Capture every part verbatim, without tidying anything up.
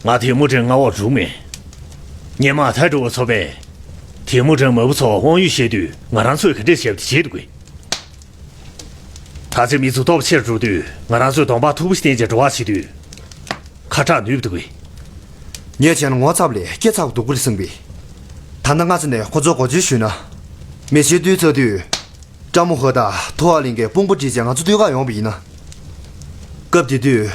ང་དེ་མུ་ཀྲེང་མངའ་འོག་འགྲོ་མེད། སྔོན་མ་ཐའི་ཀྲོའུ་ཚོ་པས་དེ་མུ་ཀྲེང་མ་བུ་ཚོར་དབང་ཡོད་བཤད་དུས་ང་རང་ཚོས་ག་འདྲས་བྱས་པ་དེ་བྱེད་དགོས། ད་ཆ་མི་ཚོ་སྟོབས་ཆེར་འགྲོ་དུས་ང་རང་ཚོས་གདོང་པ་མཐུག་པོ་ཞིག་བསྟན་བྱས་འགྲོ་བ་བྱེད་དུས། ཁ་གྲག་ནུས་པ་འདུག་གས། ངས་བྱས་ན་ངོ་ཚ་བ་ལས་སྐད་ཚ་བ་སྡུག་པོ་རེད་བསམ་གི། ད་ལྟ་སྔ་ས་ནས་ཁོ་ཚོར་མགོ་ཆོད་ཞུས་ན། མེ་ཤིང་བཏུལ་ཚར་དུས། ཀྲ་མོ་ཧོ་དང་ཐོ་ཨ་གླིང་གིས་དཔུང་པ་སྒྲིལ་བྱས་ང་ཚོ་བཏུལ་ག་ཡོང་བ་ཡིན་ན། སྐབས་དེ་དུས།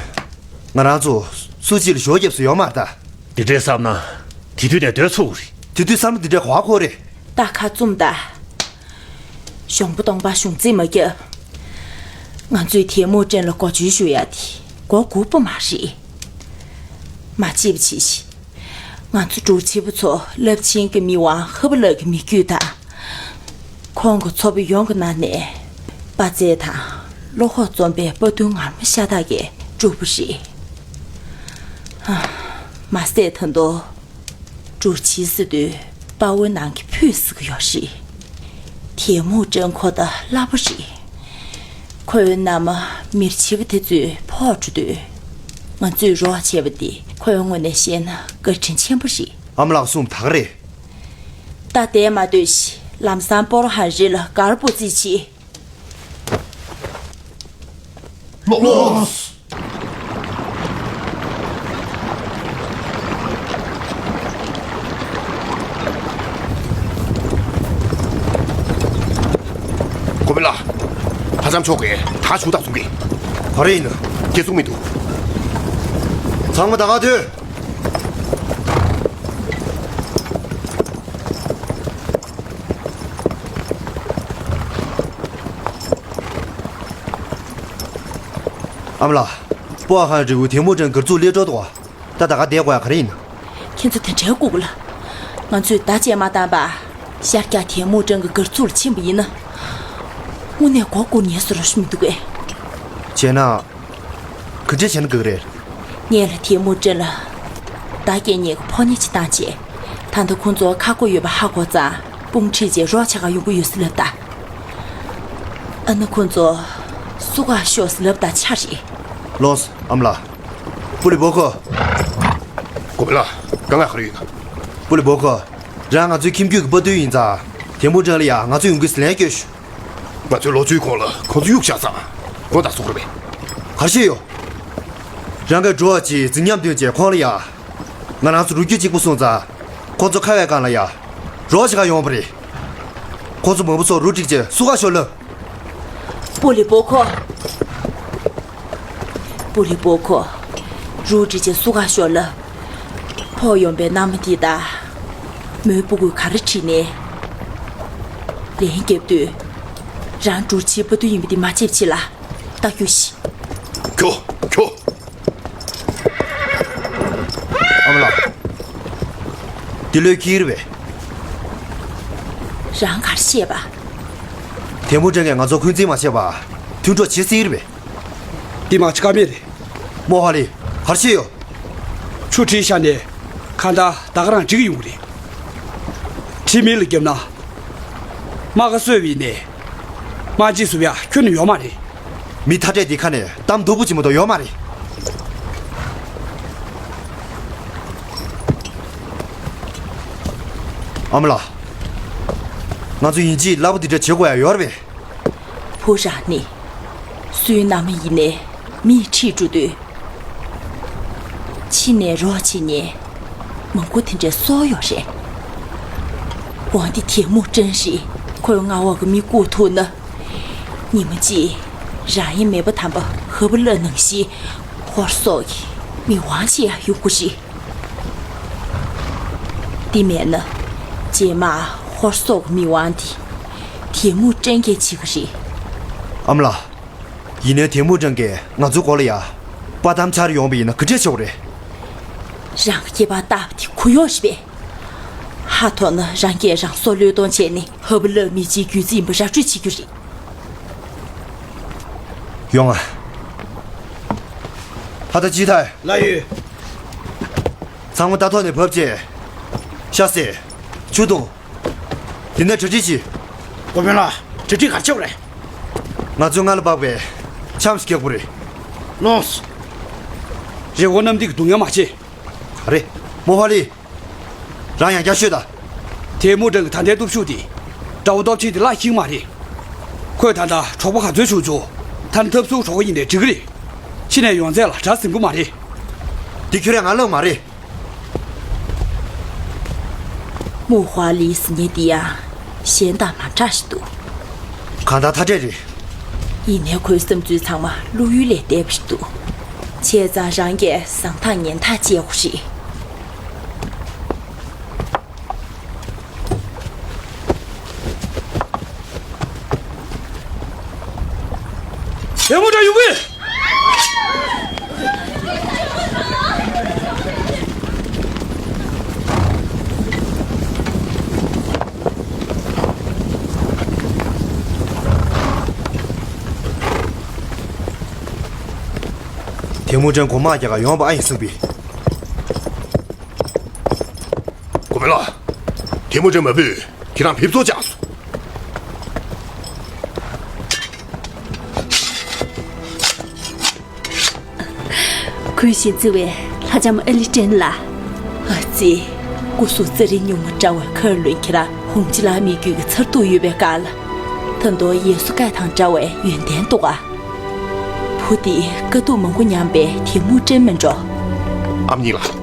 ང་རང་ཚོ་སུ་གཅིག་ལ་ཞོ་རྒྱབ་སུ་ཡོད་མ་རེད་ད། དེ་འདྲས་བསམ་ན། དེ་དུས་ནས་སྡོད་ཚུགས་རེད། དེ་དུས་བསམ་བློ་དེ་འདྲས་གོ་བ་ཁོ་རེད། ད་ཁ་བཙུམ་ད། གཞོང་པ་སྟོང་པ་གཞུང་ཚིག་མ་རྒྱབ། ང་ཚོས་དེ་མུ་ཀྲེང་ལ་མགོ་ཆོད་ཞུ་ཡ་དེ་མགོ་སྒུར་པོ་མ་རེད། མ་བརྗེད་པ་བྱེད་ཤིག། ང་ཚོ་འབྲུག་ཆེན་པོ་ཚོ་རླབས་ཆེན་གྱི་མི་དབང་ཧ་བ་ལགས་ཀྱི་མི་རྒྱུད་དང་། ཁོང་གི་ཚོ་པ་ཡོངས་ཀྱི་ནང་ནས་དཔའ་རྩལ་དང་བློ་ཁོག་འཛོམས་པའི་དཔའ་རྟུལ་ངར་མ་ཤ་སྟག་གི་གྲོགས་པོ་རེད། མ་ཟད་ད་དུང་། འབྲུག་ཆེན་ཟེར་དུས་དཔའ་བོའི་ནང་གི་ཕུད་ཟེར་གྱི་ཡོད་རེད། དེ་མུ་ཀྲེང་ཁོ་ད་སླ་པོ་རེད། ཁོའི་མནའ་མ་མིར་བྱིས་པ་དེ་ཚོས་ཕོག་འགྲོ་དུས། ང་ཚོས་རོགས་བྱས་པ་འདི་ཁོའི་ངོས་ནས་བཤད་ན་བཀའ་དྲིན་ཆེན་པོ་རེད། ཨ་མ་ལགས་གསུངས་ད་ག་རེད། ད་བསྡད་མ་སྡོད་ཤིག། ལམ་སང་སྤོ་རོ་ཧ་རི་ལ་སྒར་སྤོ་རྩིས་བྱེད། ལོག་གོ་བི་ལ། ཕ་ཆམ་ཆོག་གི་ད་ཆུ་དག་ཚུགས་ཀྱི། ག་རེ་ཡིན་ན། སྐྱེ་ཚུགས་མི་འདུག། ཚང་མ་ད་ག་ཐོན། ཨ་མ་ལགས། སྤོ་ཨ་ཧན་རི་བོའི་དེ་མུ་ཀྲེང་སྒར་ཚུགས་སླེབས་འགྲོ་འདུག་བ། ད་ད་ག་བསྡད་དགོས་ཡ་ག་རེ་ཡིན་ན། ཁྱེད་ཚོ་དེ་འདྲའི་སྒུག་ལ། ང་ཚོས་ཟླ་གཅིག་མ་བཏང་པ། ཤར་རྒྱག་དེ་མུ་ཀྲེང་གི་སྒར་ཚུགས་ལ་ཕྱིན་པ་ཡིན་ན། དངོས་གནས་མགོ་སྒུར་ཉན་བཟོ་འདྲ་ཞིག་མི་འདུག་གས། བྱས་ན། ག་འདྲས་བྱས་ན་འགྲིག་གི་རེད། ངས་ལ་དེ་མུ་ཀྲེང་ལ། ཟླ་བརྒྱད་ཉིན་གྱི་ཕོ་ཉ་ཅིག་བཏང་བྱས། ད་ལྟ་ཁོང་ཚོ་ཁ་སྒོ་ཡོད་པ་ཧ་གོ་ཙང་དཔུང་ཁྲིད་བྱས་རོགས་བྱེད་ག་ཡོང་གི་ཡོད་ཟེར་ལབ་ད། ཨ་ན་ཁོང་ཚོ་སུ་ག་ཤོག་ཟེར་ལབ་ད་ཆ་རེད། ལོས། ཨ་མ་ལགས། པུ་ལི་པོ་ཁོ། གོ་བི་ལ། དཀའ་ངལ་ག་རེ་ཡོད་ན། པུ་ལི་པོ་ཁོ། རང་ང་ཚོའི་ཁྱིམ་རྒྱུད་ཀྱི་དཔའ་རྟུལ་ཡིན་ཙང་། དེ་མུ་ཀྲེང་ལ་ཡ་ང་ཚོ་ཡོང་གི་ཟེར་ལན་བསྐྱོན་ཤོག། ང་ཚོའི་ལོ་ཚོད་གོང་ལ་ཁོ་ཚོ་གཡུག་བཞག་ཙང་། ཁོ་ད་སོག་རེད་པས། གར་ཤེས་ཡོད། རང་གི་འགྲོ་བ་ཅིག་རྫིག་ཉམས་སྟོན་བྱས་ཁོང་ལ་ཡ། ང་རང་ཚོ་རུ་རྒྱུད་གཅིག་པུ་སོང་ཙང་། ཁོ་ཚོ་ཁ་བའི་སྒང་ལ་ཡ། རོགས་བྱེད་ག་ཡོང་བ་རེད། ཁོ་ཚོ་མ་བུ་ཚོ་རུ་སྒྲིག་བྱས་སུ་ག་ཤོག་ལབ། པུ་ལི་པོ་ཁོ། པུ་ལི་པོ་ཁོ། རུ་སྒྲིག་བྱས་སུ་ག་ཤོག་ལབ། ཕོག་ཡོང་པའི་མནའ་མ་འདི་དང་། མོའི་སྤུ་གུས་ག་རེ་བྲིས་ནས། ལན་བརྒྱབ་དུས། རང་འབྲུག་ཆེན་དཔའ་རྟུལ་ཡིན་པ་འདི་མ་བརྗེད་བྱེད་ལ། ད་རྒྱུགས་ཤིག། ཁྱོ། ཁྱོ། ཨ་མ་ལགས། འདི་ལོས་ཁྱི་རེད་པས། རང་གར་བཤད་པ། དེ་མུ་ཀྲེང་གིས་ང་ཚོ་འཁོན་འཛིན་མ་བྱེད་པ། མཐུན་གྲོགས་བྱེད་སྲིད་རེད་པས། འདི་མ་བྱེད་ཀ་མེད་རེད། མོ་ཧ་ལི། གར་བཤད་ཡོད། ཆུ་ཁྲིད་ཤ་ནས་ཁ་མདའ་ད་ག་རང་འགྲིག་ཡོང་གི་རེད། ཁྲིད་མི་ལ་བརྒྱབ་ན། རྨ་ཁ་གསོས་པ་ཡིན་ནས། རྨ་རྗེས་སུ་ཡ་ཁྱོན་ནས་ཡོད་མ་རེད། མི་ཐ་དད་འདི་ཁ་ནས་གཏམ་སྡུག་པོ་ཅིག་མ་གཏོགས་ཡོད་མ་རེད། ཨ་མ་ལགས། ང་ཚོ་ཡིན་གཅིག་སླ་པོ་འདི་འདྲ་བྱེད་དགོས་ཡ་ཡོད་རེད་པས། བུ་རང་ནི། སུའི་མནའ་མ་ཡིན་ནའི་མིས་ཁྲིད་འགྲོ་དུས། ཕྱི་ནས་རོགས་བྱེད་མཁན་མང་པོ་དེ་འདྲའི་སོ་ཡོད་རེད། འོན་ཏེ་དེ་མུ་ཀྲེང་ཧྲི་ཁོའི་མངའ་འོག་གི་མི་བཀུག་ཐུབ་ན། ཉི་མ་གཅིག་རང་ཡང་མེད་པ་དམ་པ་ཧ་བུ་ལ་ནང་བཞིན་ཧོར་སོག་གི་མི་དབང་ཆེ་ཡང་ཡོང་གི་རེད། དེ་མེད་ན་རྗེས་མ་ཧོར་སོག་གི་མི་དབང་དེ་དེ་མུ་ཀྲེང་གིས་བྱེད་ཀྱི་རེད། ཨ་མ་ལགས། ཡིན་ནའི་དེ་མུ་ཀྲེང་གིས་ང་ཚོའི་སྐོར་ལ་ཡ། དཔའ་གཏམ་འཆར་ཡོང་བ་ཡིན་ན་ག་འདྲས་ཆོག་རེད། རང་གི་སྐྱེས་པ་སྟག་དེ་གུ་ཡོག་རེད་པས། ཧ་ཐོག་ན་རང་གིས་རང་སྲོག་བློས་གཏོང་བྱས་ནས་ཧ་བུ་ལ་མི་གཅིག་རྒྱུད་རྩིས་ཡིན་པ་ར་སྤྲོད་བྱེད་རྒྱུ་རེད། ཡོང་ང་། ཕ་ད་ཅི་ཐལ། ལ་ཡོད། ཚང་མ་ལྟ་ཐོག་ནས་བབས་རྗེས། ཤ་སེ། ཆུ་བཏུང་། དེ་ནས་གྲ་སྒྲིག་གྱིས། གོ་མེད་ལ་གྲ་སྒྲིག་ག་རེ་བྱེད་དགོས་རེད། ང་ཚོའི་མངལ་ལ་དཔག་པའི་ཆམ་ཞིག་རྒྱག་དགོས་རེད། ལོངས། རི་བོ་གནམ་ཐིག་གི་སྡུག་བསྔལ་མ་བྱེད། རེད། མོ་ཧ་ལི། རང་ཡང་བསྐྱར་ཤོད་དང་། ཐེ་མུ་ཀྲན་གྱི་ད་ལྟའི་སྟོབས་ཤུགས་དེ། དགྲ་བོ་སྟོབས་ཆེན་དེ་ལ་ཤིག་མ་རེད། ཁོས་ད་ལྟ་གྲོགས་པོ་ག་ཚོད་བྱུང་བྱུང་། ད་ནི་འཐབ་སུ་གྲོགས་པོ་ཡིན་ནའི་འགྲིག་གི་རེད། ཕྱི་ནས་ཡོང་ཚད་ལ་དགྲ་ཟིན་པོ་མ་རེད། འདི་ཁྱོད་རས་ང་ལབ་མ་རེད། མུ་ཧ་ལིའི་ཟིན་ཉེ་འདི་ཡང་གཞན་དང་མ་འདྲ་ཞིག་འདུག་གང་ལྟར་ཐ་དད་རེད། ཡིན་ནའི་ཁོའི་བསམ་ཚུལ་ཚང་མ་བློ་ཡུལ་ལས་འདས་པ་ཞིག་འདུག་བྱས་ཙང་རང་གིས་བཟང་ཐག་ངན་ཐག་བཅད་དགོས་རེད། དེ་མོ་འདྲ་ཡོང་གི། དེ་མོ་ཅན་གོ་མ་རྒྱ་གར་ཡོང་བ་ཨ་ཡིན་གསུངས་པས། གོ་མེ་ལ། དེ་མོ་ཅན་མ་བུས་ཁྱེད་རང་ཕེབས་བསུ་བྱས་སོང་། གུས་ཞེས་བརྩི་བའི་ལྷ་ལྕམ་ཨ་ལི་ཀྲན་ལགས། ཨ་ཙི། སྐུ་གཟུགས་རྩ་རི་སྨྱུག་མ་འདྲ་བའི་ཁར་ལོན་ཁྱེད་རང་ཧུང་ཅི་ལ་མི་རྒྱུད་ཀྱི་མཚར་སྡུག་ཡོད་པའི་སྐབས་ལ། ད་དུང་ཡེ་སུ་ཀ་དང་འདྲ་བའི་ཡོན་ཏན་འདུག་ག་བུ་འདི་དཀའ་སྡུག་མང་པོ་མྱངས་པའི་དེ་མུ་ཀྲན་མིན་འགྲོ། ཨ་མ་གཉིས་ལགས།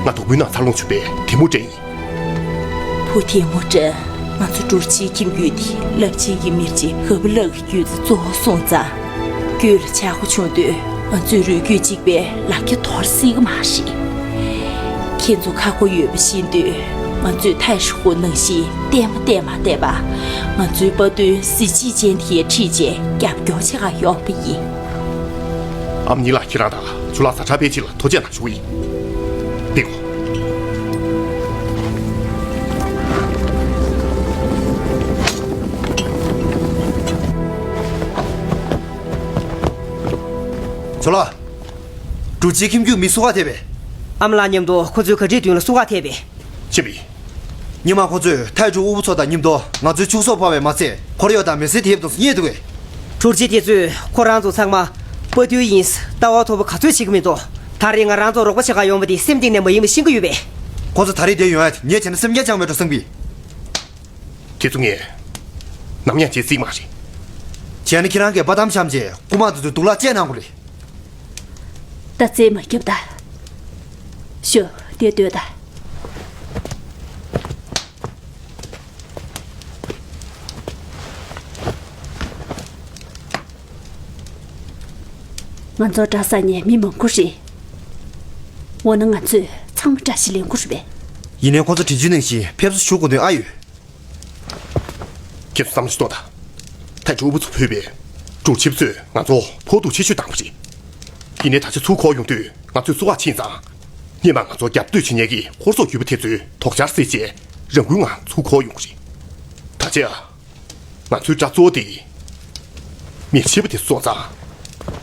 ང་དུག་པོའི་ནང་འཚར་ལོངས་བྱུང་བའི་དེ་མུ་ཀྲན་ཡིན། བུ་དེ་མུ་ཀྲན། ང་ཚོ་འབྲུག་ཆེན་ཁྱིམ་རྒྱུད་དེ་རླབས་ཆེན་གྱི་མི་རྗེ་ཧ་བུ་ལགས་ཀྱི་རྒྱུད་དེ་གཙོ་བོ་སོང་ཙང་། རྒྱུད་ལ་ཆག་སྒོ་བྱུང་དུས་ང་ཚོའི་རུས་རྒྱུད་གཅིག་པའི་ལག་ཁྱེར་དོར་སྲིད་ཀྱི་མ་རེད། ཁྱེད་ཚོ་ཁག་པོ་ཡོད་པ་ཤེས་དུས་ང་ཚོས་ཐའི་ཧྲི་ཧུ་ནང་བཞིན་བརྟན་མ་བརྟན་མ་བལྟས་པ། ང་ཚོའི་དཔའ་རྟུལ་གཟི་བརྗིད་ཅན་དེ་ཁྲིད་བྱས་རྒྱབ་སྐྱོར་བྱེད་ག་ཡོང་བ་ཡིན། ཨ་མ་གཉིས་ལགས། ཁྱེད་རང་དང་ཇོ་ལགས་ཟ་ཁྲག་པའི་ཆེད་ལ་ཐུགས་རྗེ་གནང་ཞུ་གི་ཡིན། འདི་གོ། ཇོ་ལགས། འབྲུག་ཆེན་ཁྱིམ་རྒྱུད་མི་སུ་ག་ཐེབས་པས། ཨ་མ་ལགས་མཉམ་དུ་ཁོ་ཚོའི་ག་ཁྲིའི་མདུན་ལ་སུ་ག་ཐེབས་པས། ཅི་བི། ཉི་མ་ཁོ་ཚོས་ཐའི་ཀྲུའུ་དབུ་བོ་ཚོ་དང་མཉམ་དུ་ང་ཚོའི་ཕྱུགས་ཟོག་ཕོག་པས་མ་ཚད། འཁོར་གཡོག་དང་མི་སེར་དེ་ཡོད་དུ་རྙེད་འདུག་གས། འབྲུག་ཆེན་དེ་ཚོས་ཁོ་རང་ཚོ་ཚང་མ་དཔའ་རྟུལ་ཡིན། ལྟ་བ་མཐོ་པོ་ག་ཚོད་བྱེད་ཀྱི་མི་འདུག་ད་རེས་ང་རང་ཚོ་རོགས་པ་བྱེད་ག་ཡོང་བ་དེ་སེམས་གཏིང་ནས་མ་ཡིན་པ་ཤེས་ཀྱི་ཡོད་པས། ཁོ་ཚོ་ད་རེས་འདིར་ཡོང་ཡ་དེ་ངས་བྱས་ན་སེམས་ཁྲལ་ཅང་མེད་འགྲོ་བསམ་གི། དེ་ཚོ་ངས་ནམ་ཡང་བྱེད་སྲིད་མ་རེད། བྱས་ན་ཁྱེད་རང་གིས་པ་དམ་བཤམས་བྱས་རྐུ་མ་དེ་ཚོའི་སྡུག་ལག་བཅད་གནང་དགོས་རེད། ད་རྩེད་མ་རྒྱབ་ད། ཤོག་འདིར་སྡོད་ད། ང་ཚོ་དགྲ་ཟ་མཁན་མི་མང་པོ་རེད། འོ་ན་ང་ཚོས་ཚང་མ་དགྲ་ཞིག་ལེན་དགོས་རེད་པས། ཡིན་ནའི་ཁོ་ཚོ་དྲིན་ཆེན་ནང་བཞིན་ཕེབས་བསུ་ཞུ་དགོས་དོན་ཨ་ཡོད། ཁྱེད་ཚོ་བསམ་བློ་ཞིག་གཏོང་དང་། ཐའི་ཀྲུའུ་དབུ་བོ་ཚོ་ཕུད་པའི་འབྲུག་ཆེན་ཚོས་ང་ཚོ་ཕོག་ཐུག་ཆེ་ཤོས་བཏང་བ་རེད། ཡིན་ནའི་ད་ཆ་ཚུར་འཁོར་ཡོང་དུས་ང་ཚོས་བསུ་བ་ཕྱིན་ཙང་། སྔོན་མ་ང་ཚོ་རྒྱབ་གཏོད་བྱེད་མཁན་གྱི་ཧོར་སོག་རྒྱུད་པ་དེ་ཚོའི་དོགས་འཆར་སེལ་ཆེད་རང་འགུལ་ངང་ཚུར་འཁོར་ཡོང་གི་རེད། ད་ཆ། ང་ཚོའི་དགྲ་གཙོ་བོ་དེ། མི་བྱེད་པ་དེ་སོང་ཙང་།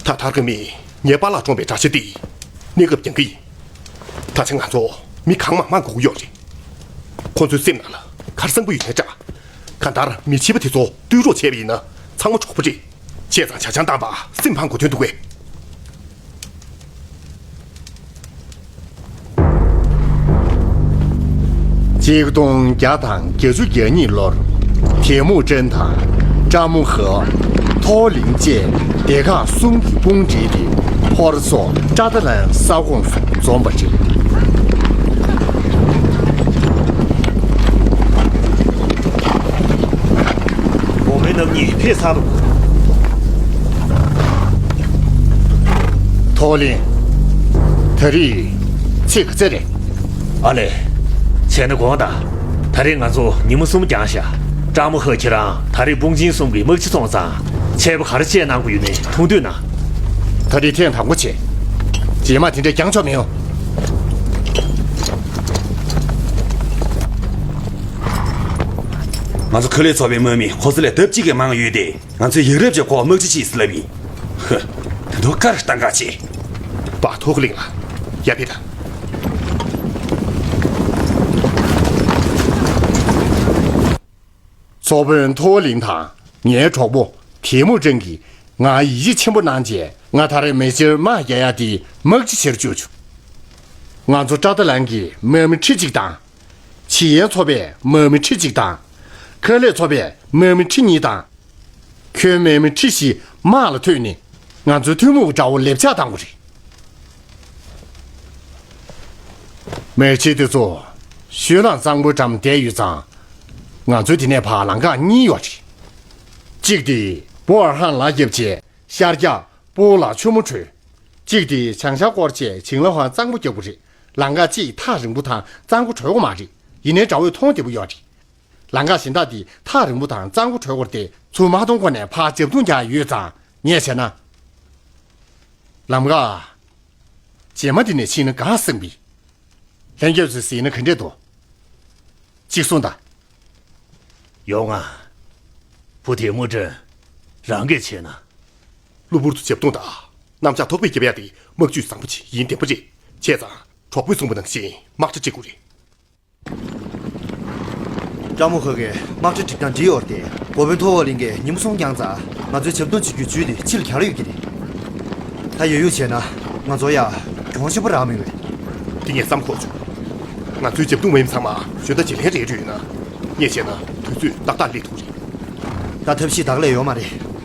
ད་ཐར་གི་མི་ངའི་པཱ་ལགས་བཀྲོངས་པའི་དགྲ་ཤ་དེ། གནས་སྐབས་རྒྱང་གི་ཡིན། ད་ཆ་ང་ཚོ་མི་གང་མང་མང་དགོས་ཀྱི་ཡོད་རེད། ཁོ་ཚོའི་སེམས་ནང་ལ་ཁར་བཟང་པོ་ཡོད་ནའི་འདྲ། གང་ལྟར་མི་བྱེད་པ་དེ་ཚོ་བཏུལ་རོགས་བྱས་པ་ཡིན་ན་ཚང་མ་གྲོགས་པོ་རེད། བྱས་ཙང་ཇ་ཆང་བཏང་བ་སེམས་ཕམ་དགོས་དོན་འདུག་གས། གཅིག་སྟོང་བརྒྱ་དང་བརྒྱད་ཅུ་གྱ་གཉིས་ལོར། ཐེ་མུ་ཅན་དང་། ཀྲ་མུ་ཧ། ཐོ་ལིང་བཅས་སྡེ་ཁག་གསུམ་གྱི་དཔུང་སྒྲིལ་ཏེ། ཧོར་སོག་ཀྲ་ཏ་ལན་ས་ཁོངས་སུ་འཛོམས་པ་རེད། འོ་མའི་རྣམ་གཉིས་ཕེབས་ཚར་འདུག་ཐོ་ལིང་། ད་རེས་ཚེས་ག་ཚོད་རེད། ཨ་ལས། བྱས་ན་དགོངས་དག་ད་རེས་ང་ཚོ་ཉིན་མོ་གསུམ་འགྱངས་ཤག་ཀྲ་མུ་ཧ་ཁྱེད་རང་ད་རེས་དཔུང་ཆེན་གསུམ་གྱི་དམག་སྤྱི་སོང་ཙང་ཆད་པ་ག་རེ་བཅད་གནང་དགོས་ཡོད་མེད་ཐུགས་འདོད་གནང་། ད་རེས་ཐེངས་དང་པོ་བྱས། རྗེས་མ་དེ་འདྲས་འགྱངས་ཆོག་མི་ཡོང་། ང་ཚོ་ཁེ་ལས་ཚོགས་པའི་དམག་མི་ཁོ་ཚོ་ལས་ལྡབ་གཅིག་གིས་མང་ཡོད་དེ། ང་ཚོས་ཡག་རབས་ཀྱི་སྐོར་དམག་སྤྱི་ཕྱིས་སུ་ལབ་ཡིན། ཧུ། ད་དུང་བཀའ་བཏང་ག་ཆེ། པ་ཐོག་གླིང་ལ། ཡ་ཕེ་ད། ཚོགས་དཔོན་ཐོ་གླིང་དང་ངའི་གྲོགས་པོ་ཐེ་མུ་ཅན་གྱིས་ང་ཡིད་ཆེས་ཆེན་པོ་གནང་རྗེས་ང་ད་རེས་མེ་ལྕེར་དམག་རྒྱག་ཡ་དེ་དམག་སྤྱི་བྱེད་བཅུག་བྱུང་། ང་ཚོ་ཀྲ་ཏ་ལན་གྱི་དམག་མི་ཁྲི་གཅིག་དང་། བྱི་ཡན་ཚོ་པའི་དམག་མི་ཁྲི་གཅིག་དང་། ཁ་ལེ་ཚོ་པའི་དམག་མི་ཁྲི་གཉིས་དང་། ཁྱོན་དམག་མི་ཁྲི་བཞི་དམག་ལ་ཐོན་ནས་ང་ཚོའི་ཐུན་མོང་གི་དགྲ་བོ་ལེབ་ཆགས་བཏང་དགོས་རེད། དམག་ཆས་དེ་ཚོ་ཤོད་ལངས་གཙང་པོའི་འགྲམ་བསྡད་ཡོད་ཙང་། ང་ཚོའི་དེ་ནས་ཕར་ལམ་ཁ་གཉིས་ཡོད་རེད། གཅིག་དེ་བོ་ཨར་ཧན་ལ་བརྒྱབ་བྱས་ཤར་རྒྱག་སྤོ་ལ་ཆུ་མོ་བྲོས། གཅིག་དེ་བྱང་ཤར་སྐོར་བྱས་བྱིང་ལ་ཧ་གཙང་པོ་རྒྱག་དགོས་རེད། ལམ་ཁ་གཅིག་ཐག་རིང་པོ་དང་གཙང་པོ་བྲོས་དགོས་མ་རེད། ཡིན་ནའི་དགྲ་བོས་མཐོང་བདེ་པོ་ཡོད་རེད། ལམ་ཁ་གཞན་དག་དེ་ཐག་རིང་པོ་དང་གཙང་པོ་བྲོས་དགོས་རེད་དེ། ཚུར་མ་མཐོང་གོང་ནས་ཕར་འཇབ་རྡུང་རྒྱག་ཡོད་ཙང་ངས་བྱས་ན། ལམ་ཁ་རྗེས་མ་དེ་ནས་ཕྱིན་ན་གང་བསམ་པས། ལྷན་རྒྱས་ཚོས་ཟེར་ན་ག་འདྲས་འདུག་གཅིག་གསུངས་དང་། ཡོང་ང་། བུ་དེ་མོ་དྲན། རང་གིས་བྱས་ན། གློ་བུར་དུ་འཇབ་རྡུང་དང་། གནམ་ལྕགས་ཐོག་པས་བརྒྱབ་ཡ་དེ་དམག་ཇུས་བཟང་པོ་ཅིག་ཡིན་བདེན་པ་རེད། བྱས་ཙང་གྲོགས་པོས་གསུངས་པ་ནང་བཞིན་དམག་གྲ་སྒྲིག་དགོས་རེད། སྤྲ་མོ་ཁ་གིས་དམག་གྲ་སྒྲིག་སྟངས་བྲིས་ཡོད་རེད་དེ། འགོ་དཔོན་ཐོ་བ་གླིང་གིས་ཉིན་མོ་སོང་རྐྱང་ཙང་ང་ཚོའི་འཇབ་རྡུང་བྱེད་རྒྱུའི་ཇུས་དེ་ཕྱིར་གྱར་ཡོད་ཀྱི་རེད། ད་ཡོད་ཡོད་བྱས་ན་ང་ཚོ་ཡ་གྱོང་ཆེན་པོ་རག་མི་འོས། དེ་ངས་བསམ་གོ་བྱུང་། ང་ཚོའི་འཇབ་རྡུང་མ་ཡིན་ཚང་མ་ཞོ་ད་བྱེད་ལྷན་རེད་རེད་ཡོད་ན། ངས་བྱས་ན་དུས་ཚོད་ཏག་ཏག་སླེབས་ཐུབ་རེད། ད་ཐབས་ཤེས་དག་ལས་ཡོད་མ་རེད།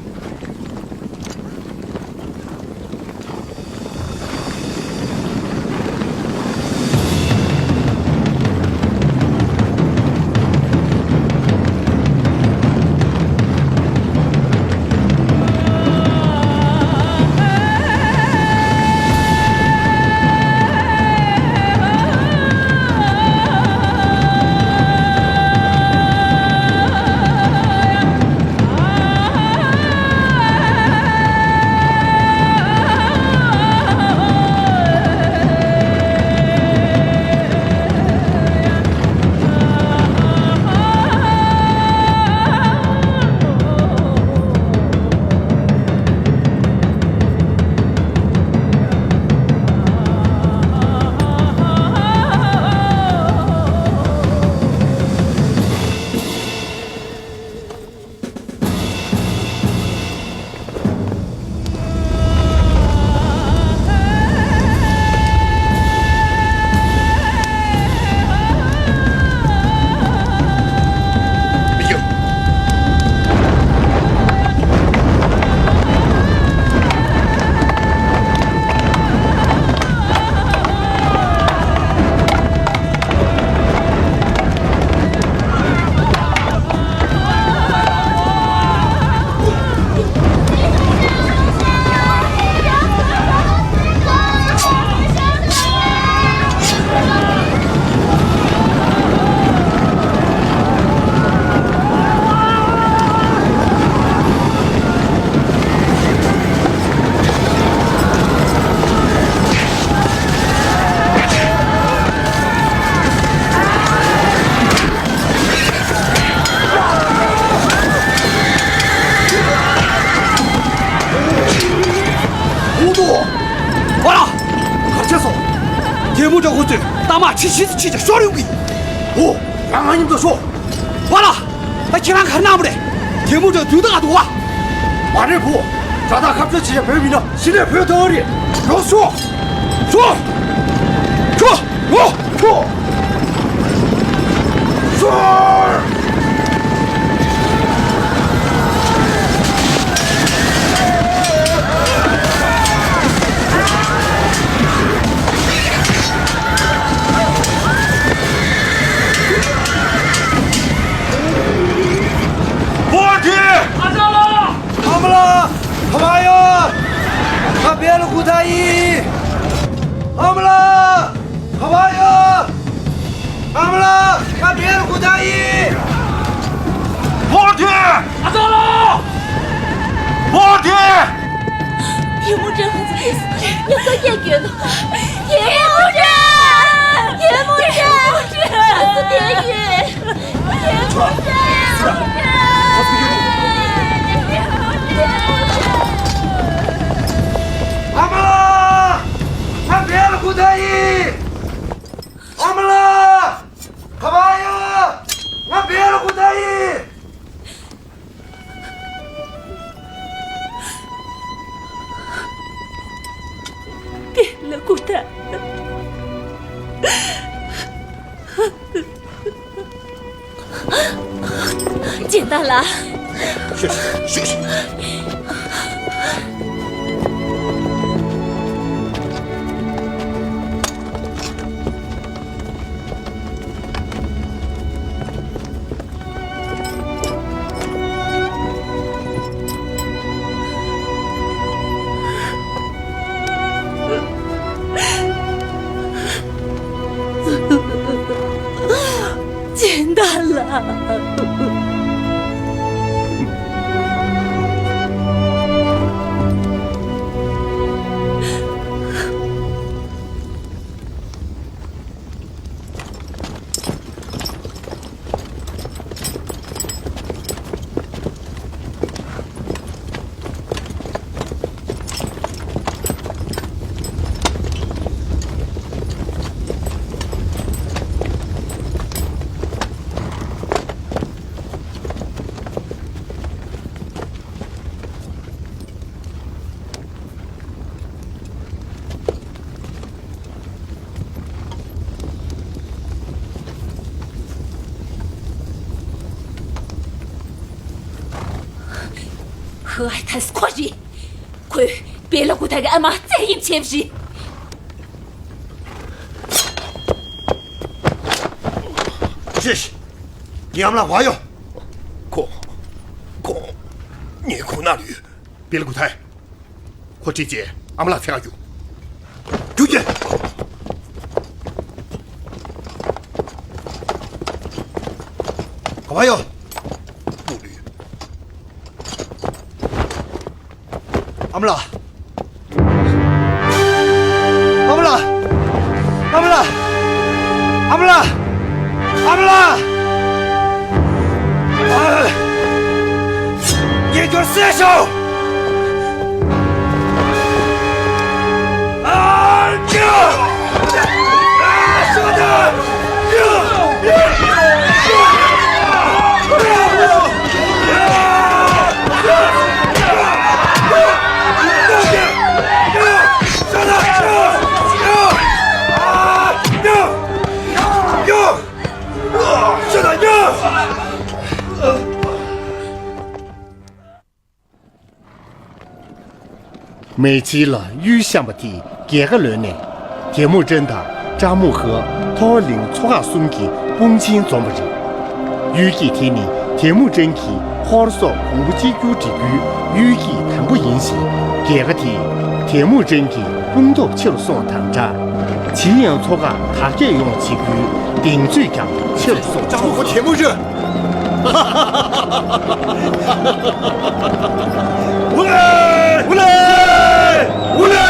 ཧུ་ཏོ། ཝ་ལ། གར་ཆས་སོང་། དེ་མོ་འདྲ་ཁོ་ཚོས་རྟ་དམག་ཁྲི་བཞི་ཙམ་ཕྱིན་ཀྱང་ཤོར་ཡོང་གི། ཧོ། རང་ང་མཉམ་དུ་ཤོག་ཝ་ལ། ད་ཁྱེད་རང་གར་གནང་བ་རེད། དེ་མོ་འདྲ་དུས་ད་ག་འདུག་བ། མ་རེད་བུ། དགྲ་དག་ཁ་གཏད་བྱེད་ཡ་བོད་མི་ན་གཞི་ནས་བོད་དོན་རེད། ཡོང་ཤོག་ཤོག་ཤོག་ཤོག་ཤོག་བོད་ཀྱི། ཨ་མ་ལགས། ཨ་མ་ལགས། ཁ་པར་ཡོད། ང་བེ་ལ་སྐུ་ཐག་ཡིན། ཨ་མ་ལགས། ཁ་པར་ཡོད། ཨ་མ་ལགས། ང་བེ་ལ་སྐུ་ཐག་ཡིན། བོར་ཐི། ཨ་ཙི་ལགས། བོར་ཐི། ཐེ་མུ་ཀྲན་ཁོ་ཚོ་ཕེབས་སོང་། ངས་སོ་སྐྱེས་སྐྱོན་ནོ། ཐེ་མུ་ཀྲན། ཐེ་མུ་ཀྲན། ང་ཚོ་བསྡད་ཡོད། ཨ་མ་ལགས། ང་བེ་ལ་སྐུ་ཐག་ཡིན། ཨ་མ་ལགས། ཁ་པར་ཡོད། ང་བེ་ལ་སྐུ་ཐག་ཡིན། བེ་ལ་སྐུ་ཐག། སྦྱིན་བདག་ལགས། ཤོད་ཤོད་ཤོད། སྦྱིན་བདག་ལགས། ཧུའེ་ཐན་ཁོ་རེད། ཁོས་པེ་ལ་ཀུ་ཐའི་གི་ཨ་མ་བཙན་གཡེམ་བྱས་པ་རེད། ཅི་ཞིག་ངའི་ཨ་མ་ལགས་ག་པར་ཡོད། ཁོ། ཁོ། ངའི་ཁོག་ནང་ལ་ཡོད། པེ་ལ་ཀུ་ཐའི། ཁོ་ཁྲིད་བྱས་ཨ་མ་ལགས་འཚོལ་ག་རྒྱུགས། རྒྱུགས་ཀྱིས། ག་པར་ཡོད། སྤུ་ལུས། ཨ་མ་ལགས། ཨ་མ་ལགས། ཨ་མ་ལགས། ཨ་མ་ལགས། ཨ་མ་ལགས། ཨ། ངས་ཁྱོད་བསད་ཤོག་མེ་ཆི་ལ་གཡུལ་བཤམས་པ་དེ་རྒྱལ་ཁ་ལོན་ནས། ཐེ་མུ་ཀྲན་དང་ཀྲ་མུ་ཧེ། ཐོ་ལིང་ཚོ་ཁག་གསུམ་གྱི་དཔུང་ཆེན་འཛོམས་པ་རེད། གཡུལ་འགྱེད་དེ་ནི་ཐེ་མུ་ཀྲན་གྱིས་ཧོར་སོག་གོང་བུ་གཅིག་གྱུར་སྒྲིག་རྒྱུའི་གཡུལ་འགྱེད་དང་པོ་ཡིན་ཞིང་། རྒྱལ་ཁ་དེ་ཐེ་མུ་ཀྲན་གྱི་དཔུང་སྟོབས་ཆེ་རུ་སོང་དང་སྦྲགས། ཇི་ཡང་ཚོ་ཁག་དར་རྒྱས་ཡོང་བྱེད་རྒྱུའི་གདེང་ཚོད་ཀྱང་ཆེ་རུ་སོང་། ཀྲ་མུ་ཧེ། ཐེ་མུ་ཀྲན། ཨུ་ལེ། ཨུ་ལེ། ཨུ་ལེ།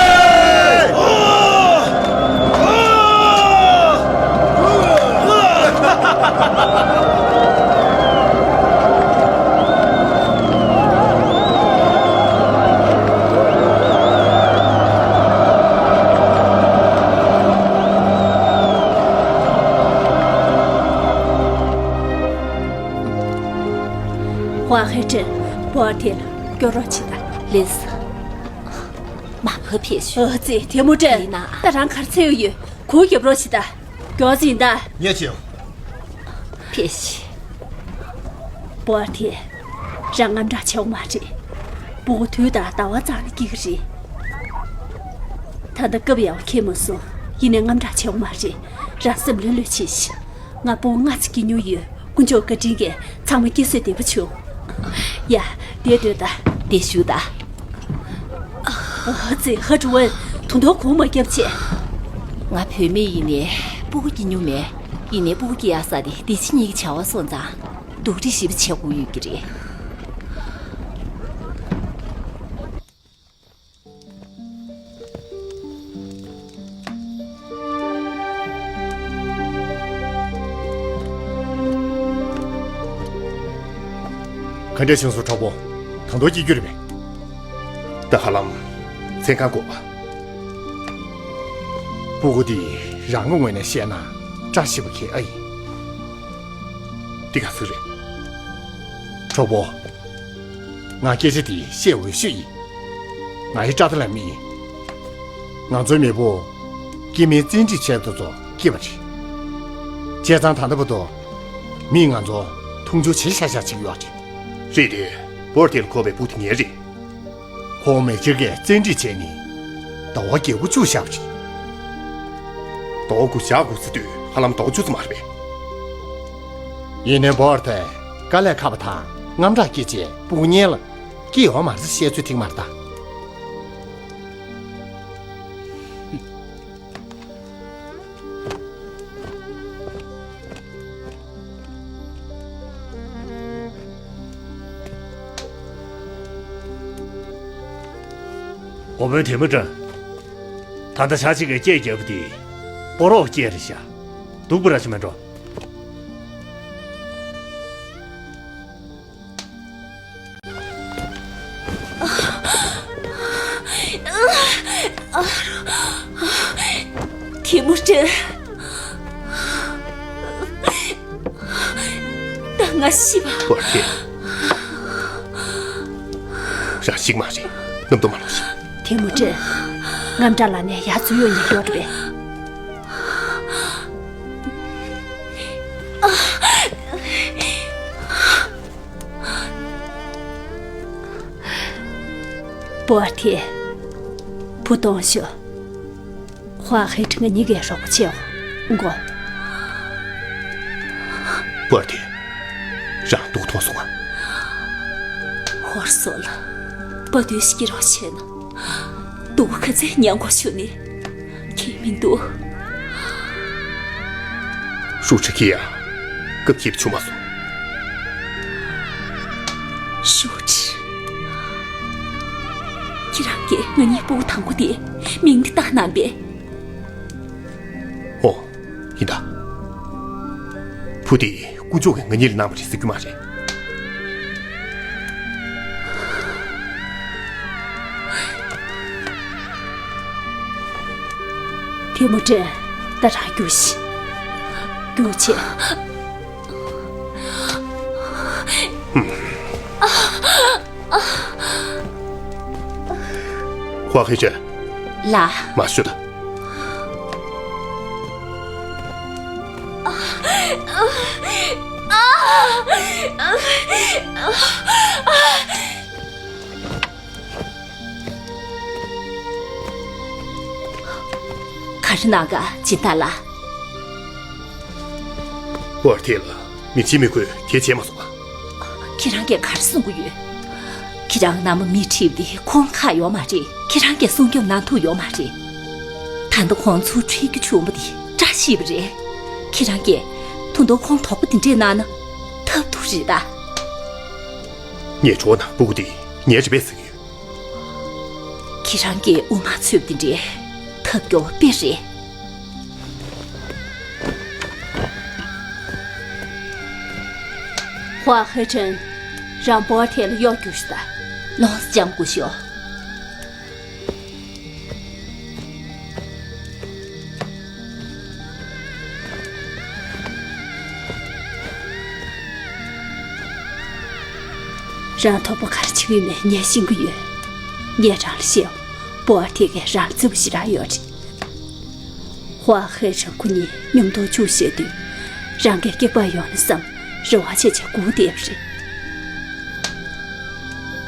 ཧྭ་ཧེ་ཀྲིན། པོ་ཏི་ལ་སྐྱོར་རོགས་བྱེད་དང་། ལགས་སོ། མ་ཕབ་ཕེབས་ཤོག་ཨ་ཙི། ཐེ་མུ་ཀྲན། ཡིན་ན། ད་རང་གར་འཚོལ་ཡོད། གུར་རྒྱབ་རོགས་བྱེད་དང་། མགྱོགས་ཙམ་ཡིན་ད། ངས་བྱེད། ཕེབས་ཤིག་པོ་ཏི། རང་དངངས་སྐྲག་བྱེད་དགོས་མ་རེད། སྤུ་གུ་དུས་དང་ཟླ་བ་རྩ་ནས་སྐྱེ་གི་རེད། ད་ལྟ་སྐབས་ཡག་པོ་འཁེལ་མ་སོང་། ཡིན་ནའི་དངངས་སྐྲག་བྱེད་དགོས་མ་རེད། རང་སེམས་ལྷོད་ལྷོད་བྱེད་ཤིག་ང་སྤུ་གུ་ལྔ་ཙམ་སྐྱེ་མྱོང་ཡོད། དཀོན་མཆོག་བཀའ་དྲིན་གྱིས་ཚང་མ་སྐྱེ་སྲོལ་བདེ་པོ་བྱུང་། ཡ། དེར་སྡོད་དང་། དེར་བཞུགས་དང་། ཨ་ཙི། ཧ་ཀྲུའུ་ཝེན། ད་དུང་གོམ་མ་བརྒྱབ་བྱས། ང་བུད་མེད་ཡིན་ནའི་སྤུ་གུ་སྐྱེ་མྱོང་མེད། ཡིན་ནའི་སྤུ་གུ་སྐྱེ་ཡག་ས་དེ་བདེ་སྐྱིད་གཉིས་ཀྱི་བྱ་བ་སོང་ཙང་། སྡུག་འདྲེ་ཞེ་པོ་བྱེད་དགོས་ཡོད་ཀྱི་རེད། ག་འདྲས་བྱུང་སོང་། གྲོགས་པོ། ད་དུང་སྐྱེ་རྒྱུ་རེད་པས། ད་ཧ་ལམ་མཚན་གང་དགོས་པ། སྤུ་གུ་འདི་རང་གི་ངོས་ནས་བཤད་ན་བཀྲ་ཤིས་པ་གས་ཨ་ཡིན། འདི་ག་ཚོད་རེད། གྲོགས་པོ། ང་སྐད་ཆ་འདི་བཤད་འོས་ཤོས་ཡིན། ང་ཡི་བཀྲ་ད་ལ་མི་ཡིན། ང་ཚོའི་མེས་པོ་སྐྱེ་དམན་བཙན་ཁྲིད་བྱས་དེ་ཚོ་ སྐྱེས་པ་རེད། བྱས་ཙང་ད་ལྟ་བར་དུ་མིས་ང་ཚོ་མཐོང་ཆུང་བྱེད་ཤག་ཤག་བྱེད་ཀྱི་ཡོད་རེད། རེད་དེ། བོར་ཐེ་ལ་ཁོ་པའི་བུ་དེ་ངའི་རེད། ཁོ་མེ་ལྕེ་གིས་བཙན་ཁྲིད་བྱས་ནས་ཟླ་བ་བརྒྱད་དགུ་བཅུ་བཞག་པ་རེད། ཟླ་བ་དགུ་བཞག་དགོས་ཟེར་དུས་ཧ་ལམ་ཟླ་བ་བཅུ་ཙམ་མ་རེད་པས། ཡིན་ནའི་བོར་ཐེ་དཀའ་ལས་ཁག་པ་དང་དངངས་སྐྲག་སྐྱེས་བྱས་སྤུ་གུ་གཉེན་ལ་སྐྱེས་ཡོད་མ་རེད་ཟེར་བཤད་ཚུལ་ཐིག་མ་རེད་ད། འོ་བོད་དེ་མི་དྲན། ད་ལྟ་ཞག་གཅིག་གི་སྐྱེས་རྒྱལ་པོ་དེ་སྤོ་རོག་སྐྱེས་རེད་ཤག་སྡུག་པོ་ར་ཞིག་མེད་འགྲོ། ཐེ་མུ་ཀྲིན། ད་ང་ཤི་བ། བོར་ཐེ། རང་ཤི་གི་མ་རེད། རྣམ་རྟོག་མ་ལོག་ཤིག་ཐེ་མུ་ཀྲིན། དངངས་སྐྲག་ལངས་ནས་ཡར་འཛུལ་ཡོང་ཉེན་ཡོད་རེད་པས། བོར་ཐེ། བུ་གཏོང་ཤོག་ཧྭ་ཧེ་ཁྲི་ང་གཉིས་ཀའི་རོགས་པ་བྱེད་འོ། མགོ། བོར་ཐེ། རང་སྡུག་ཐོང་སོང་ང་། ཧོར་སོག་ལ་དཔའ་རྟུལ་ཞིག་སྐྱེ་རོགས་བྱས་ན། སྡུག་པོ་ག་ཚད་མྱངས་དགོས་བྱུང་ནས་ཁྱད་མི་འདུག་ཧྲུའུ་ཁྲི་གིས་ཡང་སྐབས་ཁྱིབ་བྱུང་མ་སོང་། ཧྲུའུ་ཁྲི། ཁྱེད་རང་གིས་ང་གཉིས་སྤུ་གུ་དང་པོ་དེ་མིང་འདི་བཏགས་གནང་པས། ཨོ། ཡིན་ད། བུ་དེ་དཀོན་མཆོག་གིས་ང་གཉིས་ལ་གནང་བ་རེད་ཟེར་རྒྱུ་མ་རེད། ཐེ་མུ་ཀྲིན། ད་རང་རྒྱུགས་ཤིག་རྒྱུགས་བྱེད། ཧྭ་ཧེ་ཁྲི། ལགས། མར་ཤོག་དང་། ག་རེ་གནང་ག་སྦྱིན་བདག་ལགས། བོར་ཐེ་ལ་མི་བྱེད་མི་དགོས་དེ་བྱས་མ་སོང་ང་། ཁྱེད་རང་གིས་ག་རེ་གསུང་གི་ཡོད། ཁྱེད་རང་མནའ་མ་མི་ཁྲིད་པ་དེ་ཁོང་ཁག་ཡོད་མ་རེད། ཁྱེད་རང་གིས་སྲུང་སྐྱོབ་གནང་ཐུབ་ཡོད་མ་རེད། ད་ལྟ་ཁོང་ཚུར་ཁྲིད་རྒྱུ་བྱུང་བ་དེ་བཀྲ་ཤིས་པ་རེད། ཁྱེད་རང་གིས་ད་དུང་ཁོང་དོགས་པ་དེ་འདྲས་གནང་ན་ཐབས་སྡུག་རེད་ད། ངས་གྲོགས་ནང་སྤུ་གུ་དེ་ངའི་རེད་པས་ཟེར་གི་ཡོད། ཁྱེད་རང་གིས་དབུ་མ་འཚོལ་བ་དེ་འདྲའི་ཐབས་སྐྱོ་བ་དཔེ་རེད། ཧྭ་ཧེ་ཁྲིན། རང་བོར་ཐེ་ལ་གཡོག་རྒྱུགས་ཤིག་དང་། ལོངས་སྤྱང་དགོས་ཤོག་རང་དོགས་པ་ག་རེ་བྱེད་ཀྱི་ཡོད་མེད་ངས་ཤེས་ཀྱི་ཡོད། ངས་རང་ལ་བཤད། བོར་ཐེ་གིས་རང་ལ་བརྩི་བ་ཞེ་དྲག་ཡོད་རེད། ཧྭ་ཧེ་ཁྲིན་ཁོ་གཉིས་མཉམ་དུ་ཆུ་བཞེས་དུས། རང་གི་སྐེག་པ་ཡོང་ན་བསམ་རེ་བ་ཆེ་ཆེ་སྒུག་བསྡད་པ་རེད།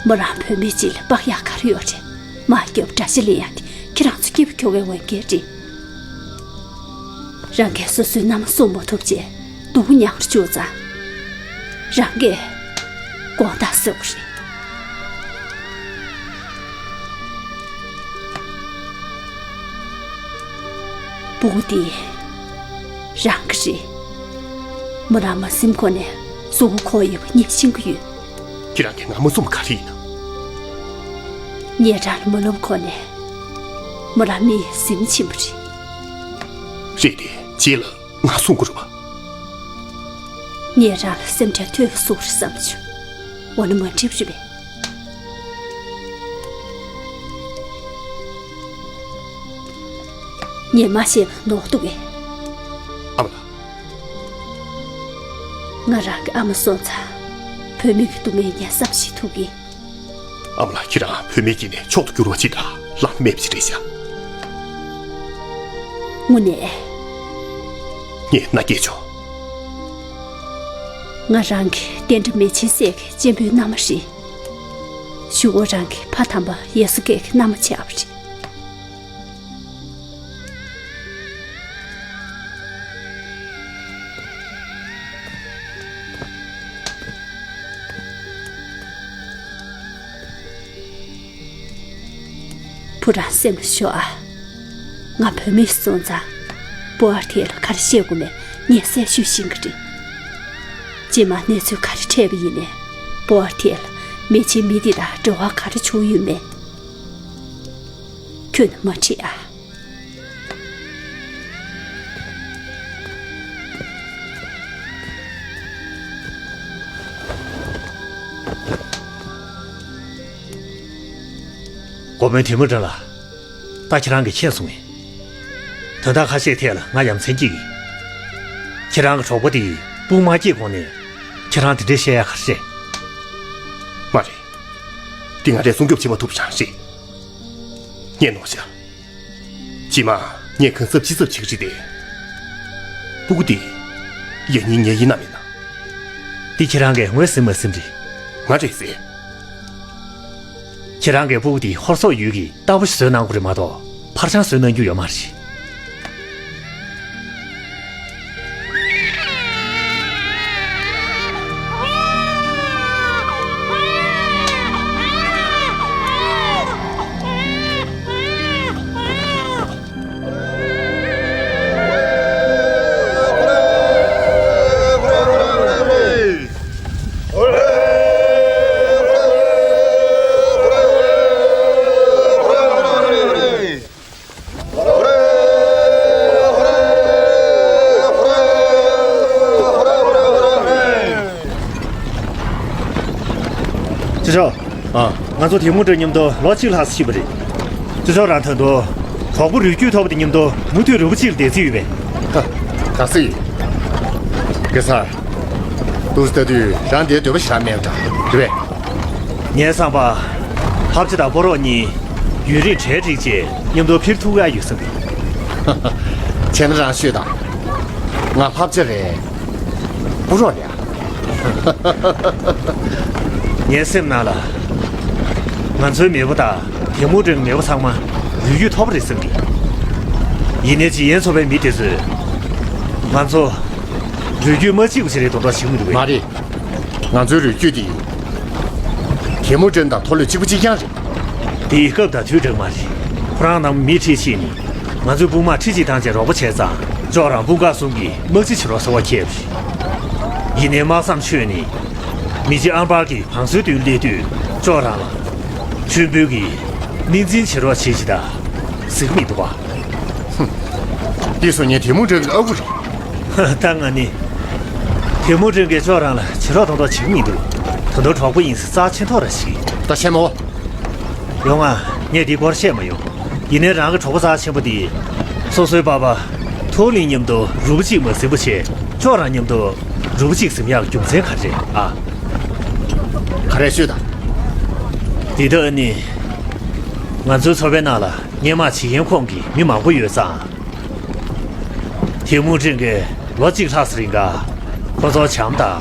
མོ་རང་བུད་མེད་ཅིག་ལ་དཔག་ཡག་ག་རེ་ཡོད་རེད། མ་སྐྱོབ་དགྲ་ཤ་ལེན་ཡག་དེ་ཁྱེད་རང་ཚོ་སྐྱིད་པོ་ཁྱོ་གའི་འོས་འགན་རེད། རང་གིས་སོ་སོའི་མནའ་མ་སྲུང་མ་ཐུབ་བྱས་སྡུག་མྱངས་རུ་བཅུག་ཙང་། རང་གིས་དགོངས་དག་ཟེར་བ་རེད། སྤུ་གུ་དེ་རང་གི་རེད། མོ་རང་མ་སེམས་ཁོ་ནས་གཟུགས་པོ་ཁོ་ཡོད་པ་ངས་ཤེས་ཀྱི་ཡོད། ཁྱེད་རང་གིས་ང་མ་བཟུང་བ་ག་རེ་ཡིན་ནམ། ངས་རང་ལ་མ་ལབ་ཁོ་ནས་མོ་རང་མི་སེམས་ཆེན་པོ་རེད། རེད་དེ། རྗེས་ལ་ང་གསུང་དགོས་རེད་པ། ངས་རང་ལ་སེམས་ཁྲལ་ཐོལ་གསོ་རེད་བསམ་བྱུང་། འོ་ན་མ་འགྲིག་པ་རེད་པས། ངས་མ་བཤད་པ་ནོར་འདུག་གས། ཨ་མ་ལགས། ང་རང་གི་ཨ་མ་སོང་ཙང་བུད་མེད་ཀྱི་སྡུག་བསྔལ་ངས་བསམ་ཤེས་ཐུབ་གི། ཨ་མ་ལགས། ཁྱེད་རང་བུད་མེད་ཀྱི་ནས་མཆོག་ཏུ་གྱུར་བ་ཅིག་དང་བླ་ན་མེད་པ་ཅིག་རེད་ཤག་དངོས་གནས། ངས་མནའ་སྐྱེལ་ཆོག་ང་རང་གི་བསྟན་དགྲ་མེ་ཆེན་སྲས་ཀྱི་གཅེན་པོའི་མནའ་མ་རེད། གཞུག་གུ་རང་གི་ཕ་དམ་པ་ཡེ་སུ་ཀེ་གི་མནའ་མ་ཆགས་པ་རེད། བུ་རང་སེམས་ལ་ཞོག་ཨ། ང་བུད་མེད་སོང་ཙང་། སྤོ་བོར་དེ་ལ་ག་རེ་བཤད་དགོས་མེད་ངས་གསལ་ཤོས་ཤེས་ཀྱི་རེད། རྗེས་མ་གནས་ཚུལ་ག་རེ་འཕྲད་པ་ཡིན་ནའི། སྤོ་བོར་དེ་ལ་མེ་ཆེན་མི་འདི་དང་འབྲེལ་བ་ག་རེ་བྱུང་ཡོད་མེད། ཁྱོད་ནི་མ་དྲིས་ཨ། འགོ་དཔོན་དེ་མུ་ཀྲན་ལགས། ད་ཁྱེད་རང་གིས་མཁྱེན་སོང་ངས། དོན་དག་ཁ་ཤས་ཐད་ལ་ང་ཡ་མཚན་སྐྱེ་གི། ཁྱེད་རང་གི་གྲོགས་པོ་དེས་དཔུང་མ་སྐྱེས་གོང་ནས་ཁྱེད་རང་དེ་འདྲའི་བཤད་ཡ་ག་རེ་རེད། མ་རེད། འདི་ང་རས་སྲུང་སྐྱོབ་བྱེད་མ་ཐུབ་པ་རང་རེད། ངས་ནོར་བཞག་རྗེས་མ་ངས་གང་ཟབ་ཅི་ཟབ་བྱེད་ཀྱི་རེད་དེ། སྤུ་གུ་དེ་ཡང་སྙིང་ངའི་ཡིན་ནམ་མིན་ན། འདི་ཁྱེད་རང་གིས་ངོས་ཟིན་མ་ཟིན་རེད། ང་རེད་ཟེར། ཁྱེད་རང་གིས་སྤུ་གུ་དེ་ཧོར་སོག་ཡུལ་གྱི་རྟ་ཕོ་ཞིག་བཟོས་གནང་དགོས་རེད་མ་གཏོགས་ཕར་ཆང་བཟོས་གནང་རྒྱུ་ཡོད་མ་རེད། ཅི་ཆོག་ཨ། ང་ཚོ་དེ་མུ་ཀྲན་མཉམ་དུ་ལོ་གཅིག་ལྷག་ཙམ་ཕྱིན་པ་རེད། ཅི་ཆོག་རང་ད་དུང་གྲོགས་པོ་རུས་རྒྱུད་ཐོབ་པ་དེ་མཉམ་དུ་མུ་མཐུད་རུས་པ་གཅིག་ལ་བསྡད་རྩིས་ཡོད་པས། ཧ། ག་ཚོད་ཡིན། གེ་སར། འདུག་སེ་ལྟ་དུས་རང་དེའི་འདོད་པ་ཞེ་དྲག་མེད་པ་འདྲ་རེད་པས། ངའི་བསམ་པར། ལྷ་བྱ་དང་སྤོ་རོག་གཉིས་ཡུན་རིང་གྲལ་བསྒྲིགས་རྗེས་མཉམ་དུ་འཕུར་ཐུབ་ཡག་ཡོད་བསམ་གི། བྱས་ན་རང་ཤོད་དང་། ང་ལྷ་བྱ་རེད། སྤོ་རོག་རེད། ངའི་སེམས་ནང་ལ། ང་ཚོའི་མེས་པོ་དང་དེ་མུ་ཀྲན་མེས་པོ་ཚང་མ་རུས་རྒྱུད་ཐོབ་པ་རེད་བསམ་གི། ཡིན་ནའི་ཇི་ཡན་ཚོ་པའི་མི་དེ་ཚོས་ང་ཚོ་རུས་རྒྱུད་མ་གཅིག་པ་ཞིག་རེད་མདོག་མདོག་བྱེད་ཀྱི་མི་འདུག་གས། མ་རེད། ང་ཚོའི་རུས་རྒྱུད་དེ་དེ་མུ་ཀྲན་དང་ཐོ་ལོས་གཅིག་པ་གཅིག་རྐྱང་རེད། དེ་སྐབས་དང་དུས་འདྲ་མ་རེད། ཁོ་རང་ནང་མི་ཁྲིད་ཕྱིན་ནས་ང་ཚོའི་དཔུང་དམག་ཁྲི་གཅིག་བཏང་བྱས་རོགས་པ་བྱས་ཙང་ཅོག་རང་དཔུང་ཁག་གསུམ་གྱི་དམག་སྤྱི་བྱེད་རོགས་ཟེར་བ་ཁྱེར་བ་རེད། ཡིན་ནའི་དམག་མཚམས་ཆོད་ནས་མི་རྗེ་ཨམ་བར་གྱིས་བང་སོའི་མདུན་སླེབས་དུས་ཅོག་རང་ལ་མཆོད་འབུལ་གྱི་གནས་འཛིན་བྱེད་རོགས་བྱེད་ཅིག་དང་ཟེར་གྱི་མི་འདུག་ག། ཧུམ། འདི་ཚོ་ངའི་དེ་མུ་ཀྲན་གྱི་ཨ་ཁུ་རེད། ད་ང་ནི། དེ་མུ་ཀྲན་གྱིས་ཅོག་རང་ལ་བྱེད་རོགས་མདོག་མདོག་བྱེད་ཀྱི་མི་འདུག་ད་དུང་གྲོགས་པོ་ཡིན་ཟེར་རྩ་ཆེན་ཐོག་ར་ཞིག་ད་ཆེན་མོ། ཡོང་ང་། ངས་འདི་སྐོར་བཤད་མ་ཡོང་། ཡིན་ནའི་རང་གི་གྲོགས་པོ་རྩ་ཆེན་པོ་འདི། སོ་སོའི་པ་ཕ། ཐོ་ལིང་མཉམ་དུ་རུས་པ་གཅིག་མ་ཟིན་པ་བྱས། ཅོག་རང་མཉམ་དུ་རུས་པ་གཅིག་ཟིན་ཡག་རྒྱུ་མཚན་ག་རེ་རེད་ཨ། ག་རེ་ཤོད་དང་། འདི་ལྟ་ཨ་ནི། ང་ཚོའི་ཚོ་པའི་ནང་ལ་སྔོན་མ་བྱེད་མཁན་ཁོངས་ཀྱི་མི་མང་པོ་ཡོད་ཙང་། དེ་མུ་ཀྲན་གྱིས་ལོ་གཅིག་ལྷག་ཙམ་རིང་ག་ཁོ་ཚོར་བྱམས་དང་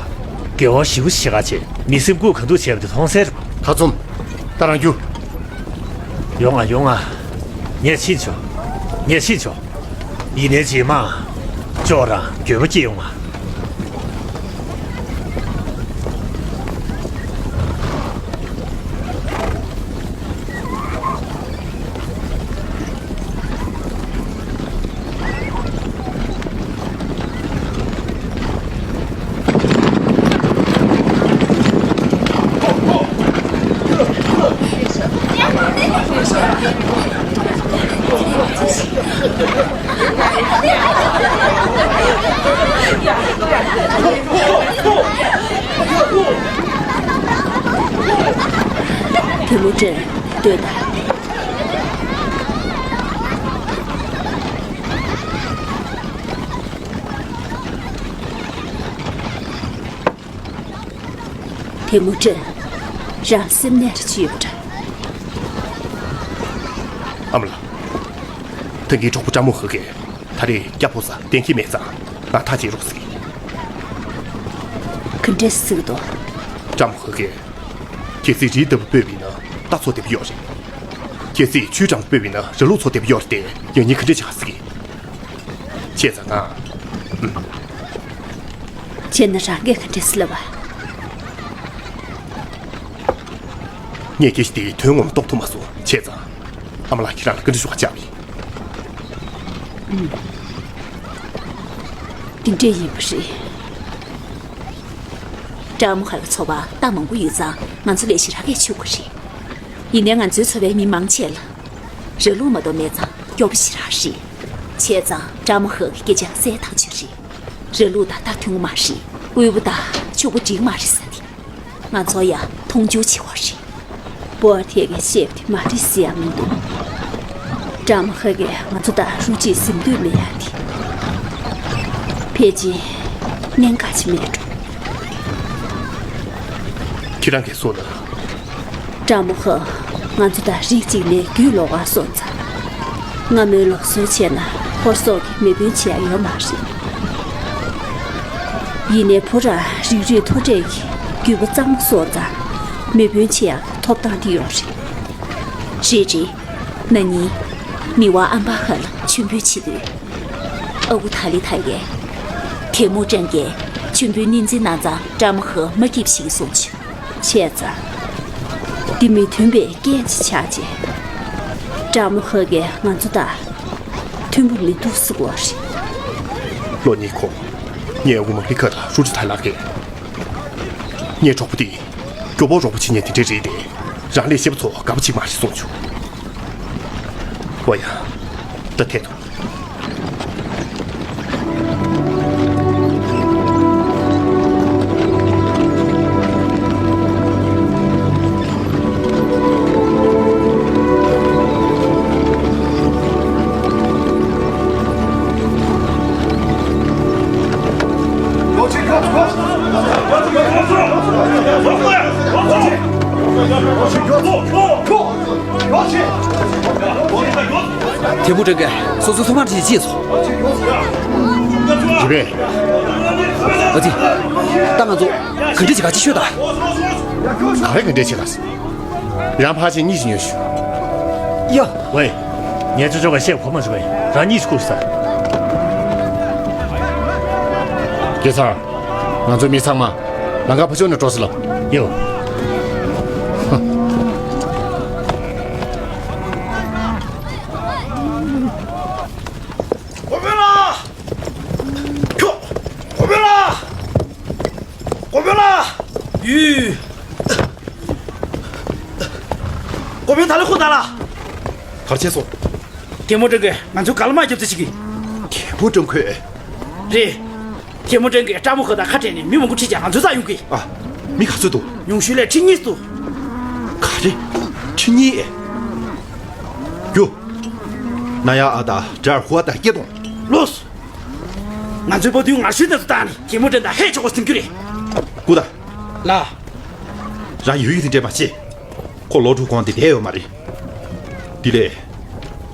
དགེ་བ་ཞེ་པོ་ཞིག་བྱེད་ག་བྱས། མི་སེམས་ཁུར་ག་འདུག་བྱས་པ་དེ་མཐོང་གསལ་རེད་པ། ཁ་བཙུམ། ད་རང་རྒྱུགས། ཡོང་ང་ཡོང་ང་། ངས་ཕྱིན་ཆོག་ངས་ཕྱིན་ཆོག་ཡིན་ནའི་རྗེས་མ། ཅོག་རང་འགྱོད་པ་སྐྱེ་ཡོང་ང་། དེ་མུ་ཀྲན། ལྟོས་དང་། དེ་མུ་ཀྲན། རང་སེམས་ནད་རེ་ཅིག་ཡོད་པ་འདྲ། ཨ་མ་ལགས། ད་གིན་གྲོགས་པོ་ཀྲ་མོ་ཧི་གིས་ད་རེས་སྐྱ་ཕོ་ས་གཏན་འཁེལ་མེད་ཙང་ ང་ཐག་བཅད་རོགས་ཟེར། ག་འདྲས་ཟེར་གི་འདུག་བཀྲ་མོ་ཧ་གིས། གལ་སྲིད་རིའི་འདབས་བུ་སྤོས་པ་ཡིན་ན་རྟ་ཚོ་འདེབས་ཡོད་རེད། གལ་སྲིད་ཆུའི་འགྲམ་དུ་སྤོས་པ་ཡིན་ན་ར་ལུག་ཚོ་འདེབས་ཡོད་རེད་དེ། ཡང་སྙིང་ག་འདྲས་བྱེད་ག་ཟེར་གི། བྱས་ཙང་ང་། བྱས་ན་རང་གིས་ག་འདྲས་ཟེར་ལབ་པ། ངས་སྐད་ཆ་དེའི་དོན་ངོ་མ་རྟོགས་ཐུབ་མ་སོང་། བྱས་ཙང་། ཨ་མ་ལགས་ཁྱེད་རང་ལ་བཀའ་འདྲི་ཞུ་ག་བཅར་བ་ཡིན། འདི་འདྲས་ཡིན་པ་རེད། བཀྲ་མོ་ཧ་གི་ཚོ་བ་རྟ་མང་པོ་ཡོད་ཙང་ང་ཚོ་ལས་གཞི་རག་གས་ཆོག་གི་རེད། ཡིན་ནའི་ང་ཚོའི་ཚོ་བའི་མི་མང་ཆེ་ལ་ར་ལུག་མ་གཏོགས་མེད་ཙང་སྐྱོ་པོ་ཞེ་དྲག་རེད། བྱས་ཙང་བཀྲ་མོ་ཧ་གི་སྐད་ཆ་གསལ་ཐག་ཆོད་རེད། ར་ལུག་དང་རྟ་མཐུན་པོ་མ་རེད། དབུལ་པོ་དང་ཕྱུག་པོ་འགྲིག་མ་རེད་ཟེར་ཏེ། ང་ཚོ་ཡང་མཐོང་ཆུང་བྱེད་དགོས་རེད། པོ་ཨ་ཐེ་གིས་བཤད་པ་དེ་མ་རེད་ཟེར་ཡ་མི་འདུག་བཀྲ་མོ་ཧ་གིས་ང་ཚོ་དང་རུ་གཅིག་ཟིན་འདོད་མེད་ཡ་དེ། ཕལ་ཆེར་གནད་འགག་ཅིག་མེད་འགྲོ། ཁྱེད་རང་གིས་གསུངས་ན། བཀྲ་མོ་ཧ་ང་ཚོ་དང་རིགས་གཅིག་ནས་རྒྱུད་ལོགས་ཀ་སོང་ཙང་། སྔ་མོའི་ལུགས་སྲོལ་བྱས་ན་ཧོར་སོག་གིས་མེ་སྤུན་བྱེད་ཡ་ཡོད་མ་རེད། ཡིན་ནའི་བུ་ར་རིགས་རུས་མཐོ་གྲས་ཀྱི་རྒྱུད་པ་གཙང་མ་སོང་ཙང་མེ་སྤུན་བྱེད་ཡག་གི་ཐོབ་ཐང་དེ་ཡོད་རེད། རེད་རེད། ན་ནིང་མི་དབང་ཨམ་བྷ་ཧ་ལ་མཆོད་འབུལ་བྱེད་དུས། ཨ་ཁུ་ཐ་ལི་ཐ་ཡས། ཐེ་མུ་ཀྲན་གྱིས་མཆོད་འབུལ་སྣེ་འཛིན་གནང་ཙང་བཀྲ་མོ་ཧ་མ་སྐྱིད་ཞིག་གསུངས་བྱུང་། བྱས་ཙང་། འདི་མི་མཐུན་པའི་རྐྱེན་ཅིག་ཆགས་རྗེས། བཀྲ་མོ་ཧ་གིས་ང་ཚོ་དང་མཐུན་པོ་མི་འདུག་ཟེར་གོ་རེད། ལོ་གཉིས་གོང་། ངའི་ཨ་ཁུ་མ་ལི་ཁ་དང་ཧྲུའུ་ཅི་ཐའི་ལགས་ཀྱིས། ངའི་གྲོགས་པོ་དེ་མགྱོགས་པོ་རོགས་པ་བྱེད་མཁན་དེ་འདྲས་རེད་དེ། རང་ལས་གཞན་པ་ཚོ་དགའ་པོ་བྱེད་མ་རེད་གསུངས་བྱུང་། འོ་ཡ། ད་ཐད་དོ། ཐེ་མུ་ཀྲན་གྱིས་སོ་སོའི་ཐོབ་ཐང་དེ་བརྗེད་སོང་། རེད་པས། ཨ་ཙི། ད་ང་ཚོ་ག་འདྲ་བྱེད་ག་ཅིག་ཤོད་དང་། ག་རེ་ག་འདྲ་བྱེད་ག། རང་ཕར་ཕྱིན་གཉིད་ཅིག་ཉོན་ཤོག་ཡ། ཝེ། ངས་ཅོ་ཅོ་ག་བཤད་གོ་མ་བྱུང་བས། རང་གཉིད་ཅིག་ཁུག་ས། རྒྱལ་ཚང་། ང་ཚོའི་མི་ཚང་མ་ལམ་ཁ་ཕར་ཕྱོགས་ནས་འགྲོ་ཟེར་ལབ། ཡོ། གོ་བོན་ལགས། ཁྱོ། གོ་བོན་ལགས། གོ་བོན་ལགས། ཡུས། གོ་བོན་ད་ལོ་ཁོ་ད་ལ། གར་ཕྱིན་སོང་། ཐེ་མུ་ཀྲན་གྱིས་ང་ཚོའི་ག་ལ་མ་རྒྱབ་རྩིས་བྱེད་ཀྱི། ཐེ་མུ་ཀྲན་ཁོས། རེད། ཐེ་མུ་ཀྲན་གྱིས་བཀྲ་མོ་ཧ་དང་ཁ་བྲལ་ནས་མི་མང་པོ་ཁྲིད་ཀྱང་ང་ཚོའི་རྩར་ཡོང་གི། ཨ། མི་ག་ཚོད་འདུག་ཉུང་ཤོས་ལ་ཁྲི་གཉིས་འདུག་ག་རེ། ཁྲི་གཉིས། རྒྱུ། ན་ཡ་ཨ་དང་ཌར་ཧུ་ཨ་དང་སྐྱེ་གདོང་། ལོས། ང་ཚོའི་བུ་དུས་ངར་ཤུལ་དེ་ཚོ་བཏང་ནས་ཐེ་མུ་ཀྲན་དང་ཧེ་ཆོག་པ་ཟིན་རྒྱུ་རེད། ཀུ་ད། ལ། རང་ཡུལ་ཡུལ་དེ་འདྲས་མ་བྱེད། ཁོ་ལོ་དྲུག་གོང་དེ་བསྡད་ཡོད་མ་རེད། དེ་ལས།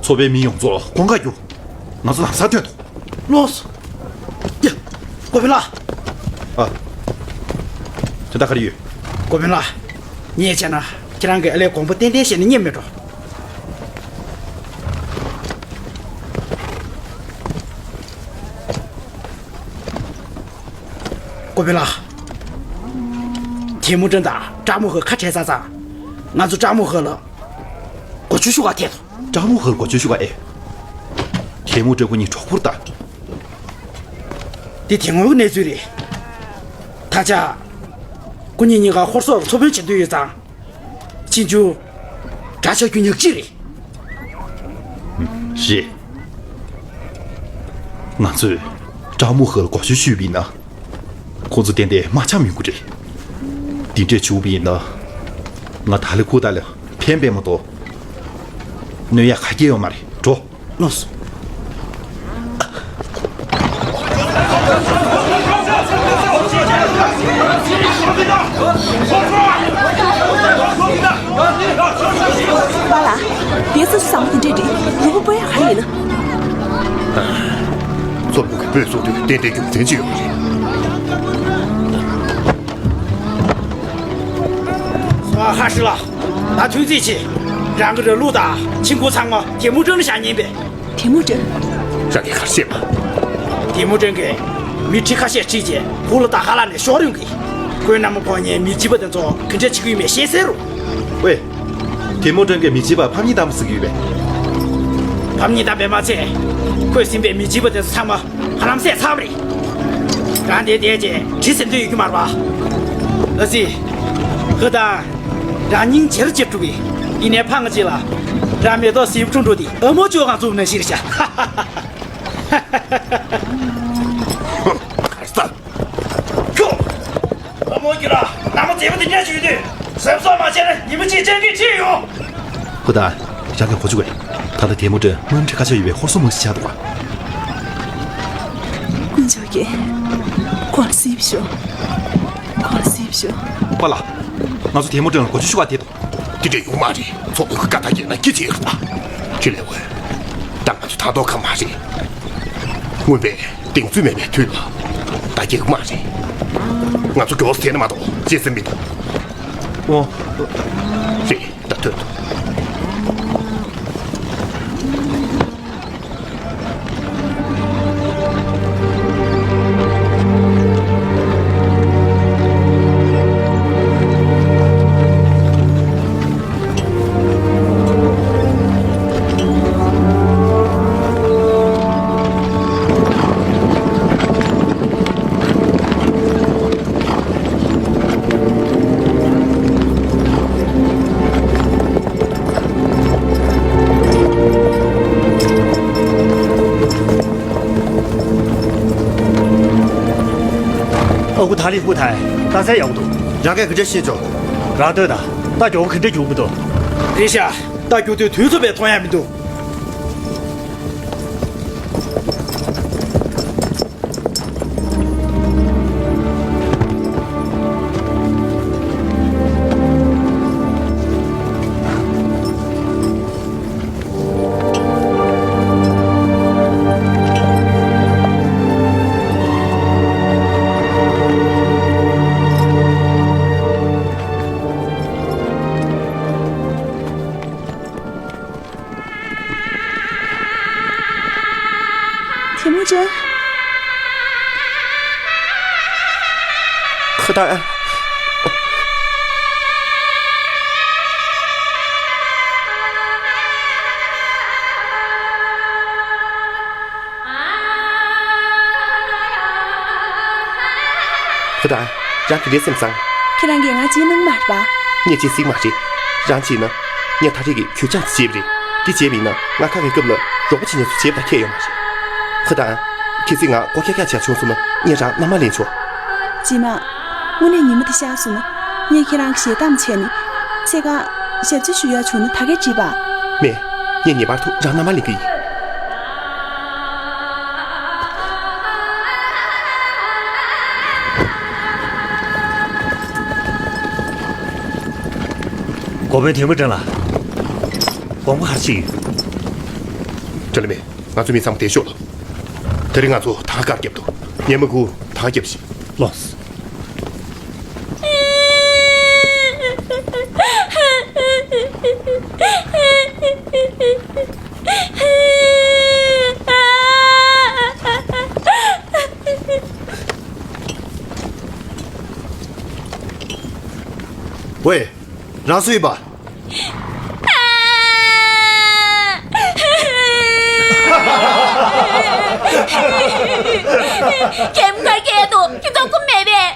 ཚོ་པའི་མི་ཡོངས་རྫོགས་ཁོང་ཁ་རྒྱུག་ང་ཚོ་ལམ་སང་ཐོན་ཐོག་ལོས། ཡ། གོ་བོན་ལགས། ཨ། དོན་དག་ག་རེ་ཡོད། གོ་བོན་ལགས། ངས་བྱས་ན་ཁྱེད་རང་གི་ཨ་ལས་དགོངས་པ་ཏན་ཏན་བཞེས་ནས་རྙེད་མེད་འགྲོ། གོ་བོན་ལགས། ཐེ་མུ་ཀྲན་དང་བཀྲ་མོ་ཧ་ཁ་བྲལ་ཚར་ཙང་། ང་ཚོ་བཀྲ་མོ་ཧ་ལ་སྒོ་ཕྱུགས་ཞུ་ག་ཐད་དོ། བཀྲ་མོ་ཧ་ལ་སྒོ་ཕྱུགས་ཞུ་ག་ཨེ། ཐེ་མུ་ཀྲན་ཁོ་གཉིས་གྲོགས་པོ་རེད་ད། འདི་དེ་སྔོན་གྱི་གནས་ཚུལ་རེད། ད་ཆ། ཁོ་གཉིས་གཉིས་ཀ་ཧོར་སོག་ལ་ཚོ་དཔོན་བྱེད་འདོད་ཡོད་ཙང་། ཕྱིན་ཆད་དགྲ་ཆགས་རྒྱུ་ཉག་གཅིག་རེད། རེད། ང་ཚོས་བཀྲ་མོ་ཧ་ལ་སྒོ་ཕྱུགས་ཞུས་པ་ཡིན་ན། ཁོ་ཚོ་ཏན་ཏན་མ་འཆམ་ཡོང་གི་རེད། འདི་འདྲས་བྱུང་བ་ཡིན་ན། ང་ད་ལི་ཁུ་ད་ལ་ཕན་པས་མ་གཏོགས། གནོད་ཡག་ག་གེ་ཡོད་མ་རེད། འགྲོ། ལོས། པཱ་ལགས། དེ་ཚོ་བཟང་པོ་དེ་འདྲས་རེད། རུ་བོ་པོ་ཡ་ག་རེ་ཡིན་ན། ཚོར་བུ་ག་ ལས་བཟོ་དུས་ཏན་ཏན་རྒྱུ་མཚན་ཅིག་ཡོད་རེད། སོ་ཧ་ཧྲི་ལགས། ད་ཐུགས་རྗེ་ཆེ། རང་གི་ར་ལུག་དང་ཆིང་ཁོ་ཚང་མ་དེ་མོ་ཀྲོན་ལ་བཞག་ཉན་པས། དེ་མོ་ཀྲོན། རང་གིས་ག་རེ་བཤད་པ། དེ་མོ་ཀྲོན་གྱིས་མི་ཁྲི་ཁ་ཤས་ཁྲིད་རྗེས་ཁོ་ལ་ད་ཧ་ལ་ནས་ཤོར་ཡོང་གི། ཁོའི་མནའ་མ་ཕོ་ཉའི་མི་བྱིས་པ་དེ་ཚོ་ག་འདྲ་བྱེད་ཀྱི་ཡོད་མེད་ཤེས་གསལ་རུ། ཝེ། དེ་མོ་ཀྲོན་གྱིས་མི་བྱིས་པ་ཕམ་ཉེས་བཏང་བ་ཟེར་གྱི་ཡོད་པས། ཕམ་ཉེས་བཏང་བས་མ་ཚད། ཁོས་ཟིན་པའི་མི་བྱིས་པ་དེ་ཚོ་ཚང་མ་ཧ་ལམ་བསད་ཚར་བ་རེད། རང་དེ་བསྡད་རྗེས་དྲི་ཟིན་འདོད་ཡོད་ཀྱི་མ་རེད་པ། ཨ་ཙི། ཧི་ཏན། རང་སྙིང་རྗེ་རུ་ཅིག་སྤྲུགས་གི། ཡིན་ནའི་ཕ་ང་གཅིག་ལ། རང་མེ་ཏོག་སེར་པོ་འཁྲུངས་འགྲོ་དེ་ཨ་མོ་ཅོ་གང་བཙུགས་ནང་བཞིན་རེད་ཤག་ཁ་སང་། ཁྱོད། ཨ་མོ་ཁྱོད་ལ་ནང་མི་མཛེས་པོ་དེ་ཉར་བཅུག་ཡོད་དུས་གཟབ་གཟབ་མ་བྱས་ན་ཉི་མ་གཅིག་སྤྱང་ཀི་ཁྲིད་ཡོང་། ཧུ་ཏན། རང་གིས་གོ་བཅུག་གས། ད་ལྟ་དེ་མོ་ཀྲོན་དམག་མི་ཁྲི་ཁ་ཤས་ཡོད་པའི་ཧོར་སོག་དམག་ཞིག་ཆགས་འདུག་ག་དཀོན་མཆོག་གིས་ཁོང་ལ་སྲིད་པ་ཞུ། ཁོང་ལ་སྲིད་པ་ཞུ། པཱ་ལགས། ང་ཚོ་དེ་མོ་ཀྲོན་ལ་གོ་བཅུག་ཞུ་བ་དེ་དང་། དེ་འདྲ་ཡོང་མ་རེད། ཚོགས་འདུ་གི་བཀའ་རྟགས་བརྒྱབ་ན་སྐྱིད་ཆེ་ཡོད་རེད་པ། ཁྲིད་ལས་འོས། ད་ང་ཚོ་ཐང་ཐོག་ཁ་མ་རེད། སྔོན་པའི་གདེང་ཚོད་མེད་པའི་དུས་ལ་ད་རྒྱག་གི་མ་རེད། ང་ཚོ་མགྱོགས་ཟེར་ན་མ་གཏོགས་བརྗེད་ས་མི་འདུག་འོ། རེད། ད་ཐོན་ཐུབ། ཨ་ཁུ་ཐང་ལི། ཧུ་ཐང་། རྟ་ཚལ་ཡག་པོ་འདུག་རང་གིས་ག་འདྲ་ཤེས་བྱུང་། རང་ལྟོས་དང་། རྟ་མགྱོགས་པོ་ག་འདྲ་རྒྱུག་གི་འདུག་རེད་ཤག་རྟ་རྒྱུག་དུས་དུས་ཚོད་པས་མཐོང་ཡ་མི་འདུག་ཐེ་མུ་ཅན། ཁོ་ད། ཧུ་ཏན། རང་ག་འདྲ་སེམས་བཟང་། ཁྱེད་རང་གིས་ང་བརྗེད་གནང་མ་རེད་པ། ངས་བརྗེད་སྲིད་མ་རེད། རང་བརྗེད་ན། ངས་ད་རེས་ཀྱི་གྱོད་རྐྱང་དེ་བརྗེད་པ་རེད། དེ་བརྗེད་པ་ཡིན་ན་ང་ཁ་གི་སྐབས་ལ་རོགས་པ་བྱེད་མཁན་ཚོ་བརྗེད་པ་དང་ཁྱད་ཡོད་མ་རེད། ཧུ་ཏན། གལ་སྲིད་ང་མགོ་འཁྱག་འཁྱག་བྱས་བྱུང་སོང་ན་ངས་རང་མནའ་མ་ལེན་ཆོག་རྗེས་མ། དངོས་གནས་ཉི་མ་དེ་ཤར་སོང་ན། ངས་ཁྱེད་རང་གི་ཞལ་གདམས་བྱས་ནས། ཚེ་གང་ཞབས་ཕྱི་ཞུ་ཡག་བྱུང་ན་ད་གས་འགྲིག་པ། མེད། ངས་ངེས་པར་དུ་རང་མནའ་མ་ལེན་གྱི་ཡིན། འགོ་དཔོན་ཐེ་མུ་ཅིན་ལགས། དགོངས་པ་ག་རེ་བཞེས་ཡོད། དྲི་ལ་མེད། ང་ཚོའི་མི་ཚང་མ་བསྡད་ཤོག་ལ། དེ་རིང་ང་ཚོ་ཐང་དཀར་རྒྱབ་འདུག་ཉིན་མོ་དགུ་ཐང་རྒྱབ་ཤིག་ལོངས། ཝེ། རང་སུ་ཡིན་པ། ཁྱེད་མཁར་སྐྱེལ་དུ་ཁྱེད་ཚོ་ཁུམ་མེད་པས།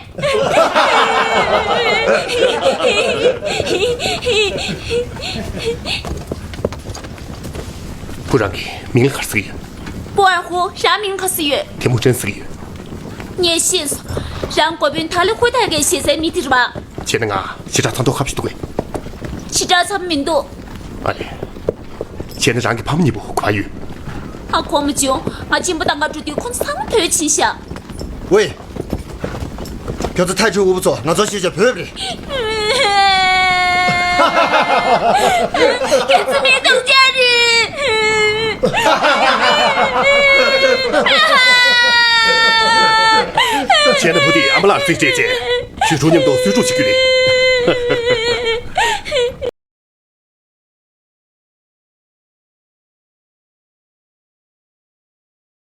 བུ། རང་གི་མིང་ལ་ག་རེ་ཟེར་གྱི་ཡོད། པོ་ཨན་ཧུ། རང་མིང་ག་ཟེར་ཡོད། ཐེ་མུ་ཅིན་ཟེར་གྱི་ཡོད། ངས་ཤེས་སོང་། རང་འགོ་དཔོན་ཐང་ལི་ཧུ་ཐང་གི་ཞེ་སའི་མི་དེ་རེད་པ། བྱས་ན་ང་ཞེ་དྲག་ཚང་ཐོག་ཁབ་ཞིག་འདུག་གས། ཞེ་དྲག་ཚང་མི་འདུག་ཨ་ལེ། བྱས་ན་རང་གི་ཕ་མ་གཉིས་པོ་ག་པར་ཡོད། ཨ། གོང་མ་བྱུང་། ང་གཅེན་པོ་དང་ང་འགྲོ་དུས་ཁོང་ཚོ་ཚང་མ་བྲོས་ཕྱིན་ཤག་ཝེ། ཁྱོད་ཚོ་ཐའི་ཁྲུའུ་དབུ་བོ་ཚོ་ང་ཚོ་ཤེས་བྱ་བོད་པ་རེད། ཁྱོད་ཚོ་མི་སྡུག་ཅག་རེད། ཁྱེད་རྣམ་པོ་དེས་ཨ་མ་ལགས་རྩིས་སྤྲད་རྗེས། ཞུས་ཀྲུའུ་མཉམ་དུ་གསོས་ཕྲུག་བྱེད་རྒྱུ་རེད།